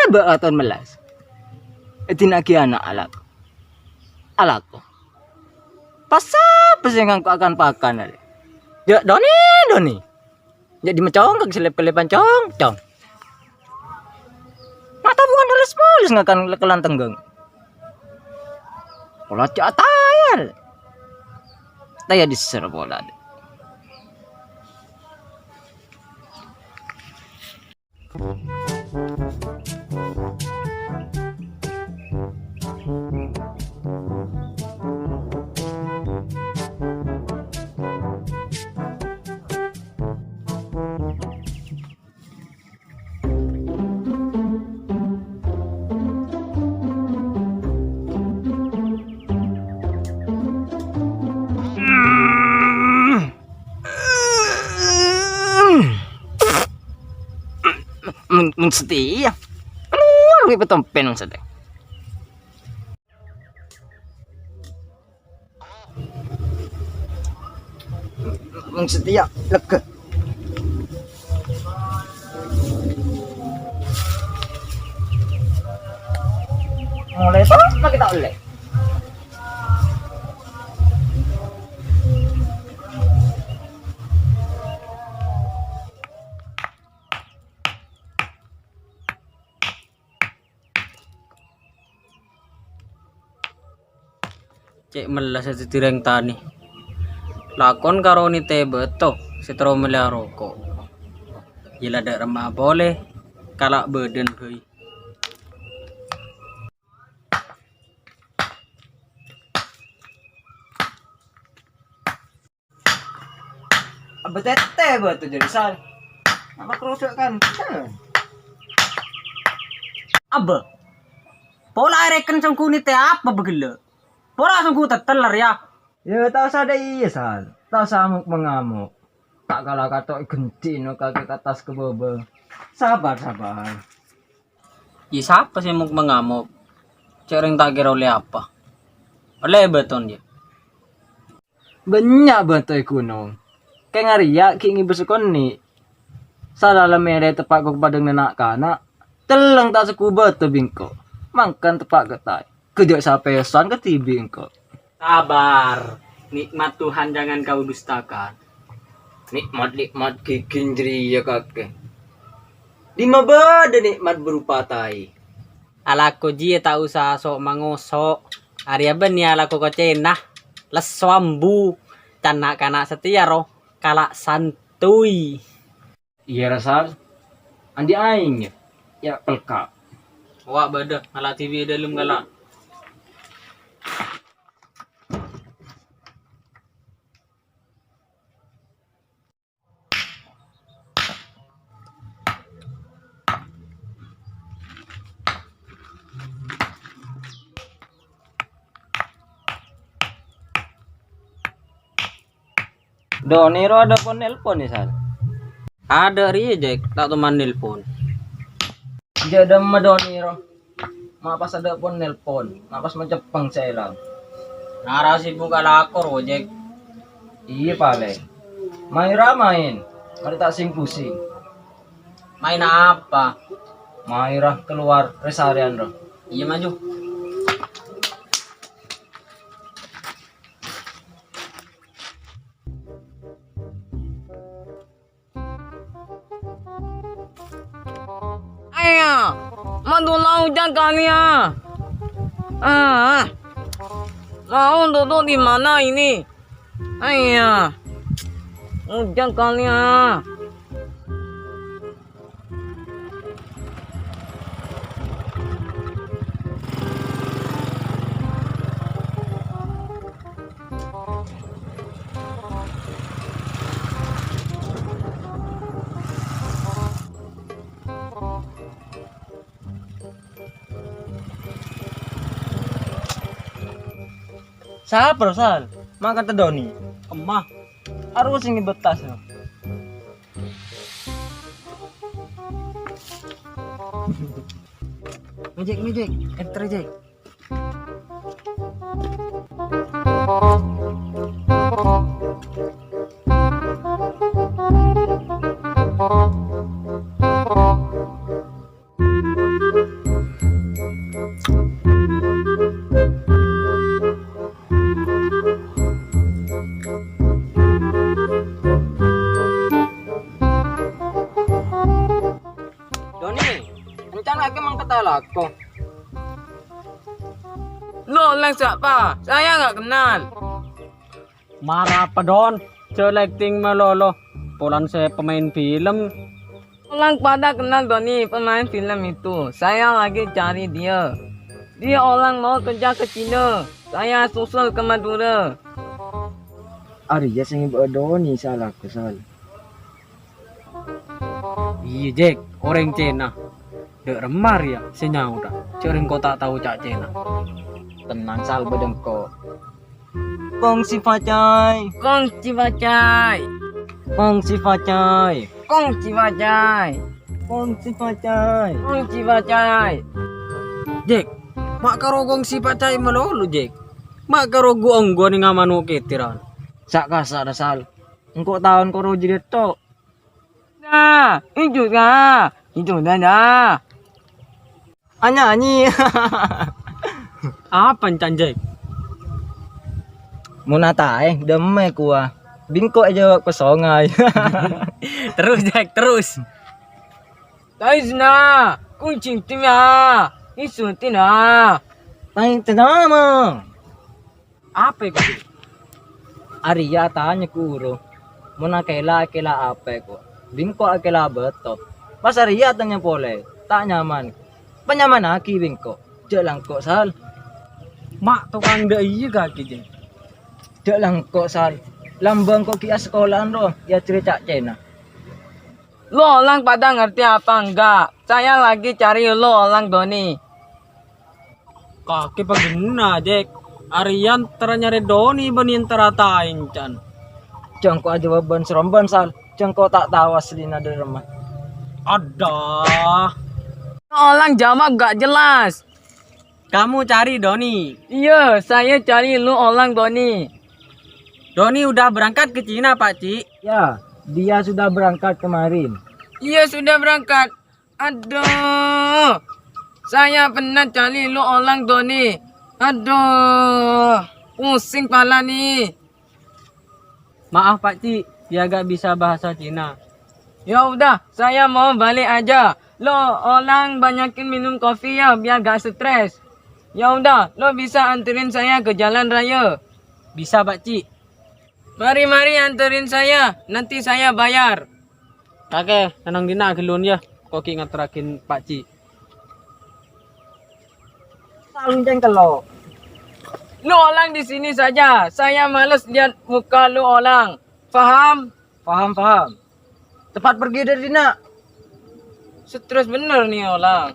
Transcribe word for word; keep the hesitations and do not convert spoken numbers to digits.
Bâ' katon mellas. Èdina'aghi ana' alako. Alako. Pas sapa sè ngangko' akan-pakan, alè? Jhâ' dhoni, dhoni. Jhâ' dimma congkak selep-kelepan cong, cong. Mata bukan halus-malus ngakan lekelan tenggang. Pola ca'at tayar. Tayar diser pola. Mon, mon satèya. Kalowar bi' patompen mon satèya. Mon satèya lega. Molaè sapa kita ollè? Cè' mella sè dhâddhi rèng tanè. Lakon karo nètè bâto sè terro mellèya roko'. Yâ la dâ' remma'a polè, kala' bâdân bhâi. Abâ tètè bâto jârèya, Sal. Apa kerosok kan? Abâ. Pola arèken songgu nètè apa bâgellâ'? Pola songgu teteller, yâ. Yâ, ta' osa dâ' iyâ, Sal. Ta' osa amok-mangamok. Ta' kala kato' ghenti no kaki ka attas ka bâbâ. Sabar, sabar. Yâ, sapa sè amok-mangamok? Cè' rèng ta' kèra ollè apa? Ollè bâton, yâ. Bânnya' bâto è ghunong. Kèng arèya ghi' ngibâ sakonè'. Sala la mèrè teppa' ko padâ na'-kana'. Tellèng ta' soghu bâto bi' engko'. Mangkana teppa' ka taè. Ghâjâ' sapèsan kadhibi' engko'. Sabar. Nikmat Tuhan jangan kau dustakan. Nikmat-nikmat ghighing jârèya kakè. Dimma bâdâ nikmat berupa taè? Alako jiyâ ta' osa so'-mangoso'. Arèya bânnè alako kocèna. Lesso ambu. Can na'-kana' satèya ro. Kala' santuy. Iyâ, ra, Sal. Andi' aèng, yâ? Yâ, pelka'. Wa, bâdâ. Ngala' dhibi' è dâlem, kala'. Doniro adâ' pon nelpon, yâ, Sal? Adâ' rèya, Jek. Ta' toman nelpon. Jâ' dâmma Doniro. Ma' pas adâ' pon nelpon. Ma' pas maceppeng sè èlang. Nara sibuk alako, Jek. Iyâ, palèng. Maèra maèn. Marè ta' sing-pusing. Maèn apa? Maèra kalowar rè-sarèyan, ro. Iyâ, maju. Aya, madula hujan kali ya. Ah, mau duduk di mana ini? Aya, hujan kali ya. Sapa, Sal? Makan tedoni. Kemma. Arus sing ngebet tas, no. Mejek, mejek. Enter, Jek. Rencana ke mang kata lako. Lo, Lang, sapa? Saya nggak kenal. Mara apa, Don? Jhâ' acting malolo. Polana sè pemain film. Orang pada kenal Doni, pemain film itu. Saya lagi cari dia. Dia orang mau kerja ke Cina. Saya susul ke Madura. Arèya sè ngèbâ Doni, sala kesal. Iyâ, Jack, orèng Cèna. Dâ' remma rèya sè nyaot, jhâ' rèng ko ta' tao ca' Cèna. Tenang, Sal, bâdâ engko'. Kong si Facai. Kong si Facai. Kong si Facai. Kong si Facai. Kong si Facai. Kong si Facai. Jack, ma' karo kong si Facai malolo, Jack. Ma' karo gu-onggu nèng amano kètèran. Sa'-kasa' ra, Sal. Engko' taon karo jârèya tok. Nah, itu dah. Itu dah, dah. Anyanyi. Apa, Can, Jack? Mon ataè, dâmmè kowa. Bingko èjâwâb ka songay. Terus, Jack, terus. Taizna, kuncing tina, isu tina. Taizna, ma. Apa, Jack? Arèya atanya guru. Mon akèla, akèla apa, ko? Bingko akèla bâto. Pas arèya atanya polè, ta' nyaman. Panyamannaghi bingko. Jhâ' langko', Sal. Ma' tokang dâ' iyâ kakè, Jack. Jhâ' langko', Sal. Lambâ' ko' ghi' asakola'an ro, èajhâri ca'-cèna. Lo orang pada ngerti apa enggak? Saya lagi cari lo orang Doni. Kakè paghenna, Jack. Arèya entara nyarè Doni bânnè entara taèncan. Jhâ' engko' ajâwâb bân-srombân, Sal. Jhâ' engko' ta' tao aslina dâ' remma. Adâ. Orang jawab gak jelas. Kamu cari Doni? Iya, saya cari lu orang Doni. Doni udah berangkat ke Cina, Pak Ci? Ya, dia sudah berangkat kemarin. Iya, sudah berangkat. Aduh, saya pernah cari lu orang Doni. Aduh, pusing pala nih. Maaf, Pak Ci, dia gak bisa bahasa Cina. Ya udah, saya mau balik aja. Lo orang banyakin minum kopi ya, biar gak stres. Ya udah, lo bisa anterin saya ke jalan raya. Bisa, Pak Ci. Mari, mari anterin saya, nanti saya bayar. Kakè, tenang dina, gelun ya. Ko' ghi' ngaterraghi Pak Ci. Sal, lonceng kello'. Lu orang di sini saja. Saya males lihat muka lu orang. Paham? Paham, paham. Cepat pergi dari dina. Stres bener nih orang.